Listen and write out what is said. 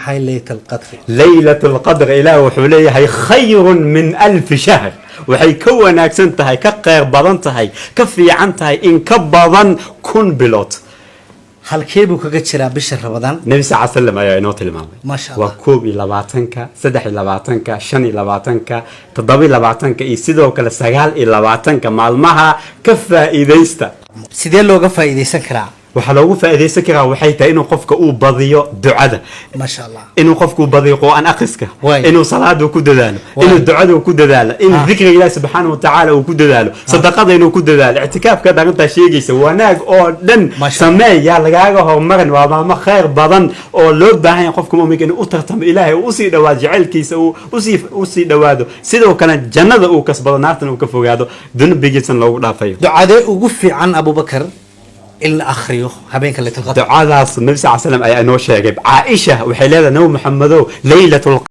Maxay Leylat Alqadri? Leylat Alqadr, Ilaah wuxuu leeyahay khayrun min alfi shahr. Waxay ka wanaagsan tahay, ka kheyr badan tahay, ka fiican tahay in ka badan 1000 bilood. Halkee buu kaga jiraa bisha Ramadaan? Nebi sal slam ayaa inoo tilmaamay. Maasha Allah. Waa 21-ka, 23-ka, 25-ka, 27-ka iyo sidoo kale 29-ka. Maalmaha ka faa'iidaysta. Sidee looga faa'iidaysan karaa? Waxaa loogu faa'iidaysan karaa waxay tahay inuu qofka uu badiyo ducada, Maasha Allah. inuu qofku badiyo Qur'aan akhriska, inuu salaada ku dadaalo, inuu ducada ku dadaalo, inuu dikriga Ilaah subxaanahu wa tacaala uu ku dadaalo, sadaqada inuu ku dadaalo, ictikaafka dharintaa sheegaysa, wanaag oo dhan Maasha. samee, yaa lagaaga horumarin. Waa maalmo khayr badan oo loo baahan yahay qofka mu'minka inuu u tartamo, Ilaahay uu usii dhawaado, jacaylkiisa uu usii dhawaado, sidoo kale jannada uu kasbado, naartana uu ka fogaado, dunubigiisana loogu dhaafayo. Ducadee ugu fiican, Abubakar, in la akhriyo habeenka Leylat Alqadr? Ducadaas Nabi sal slam ayaa inoo sheegay. Caaisha waxay leedahay, Nabi Maxamedow, Leylat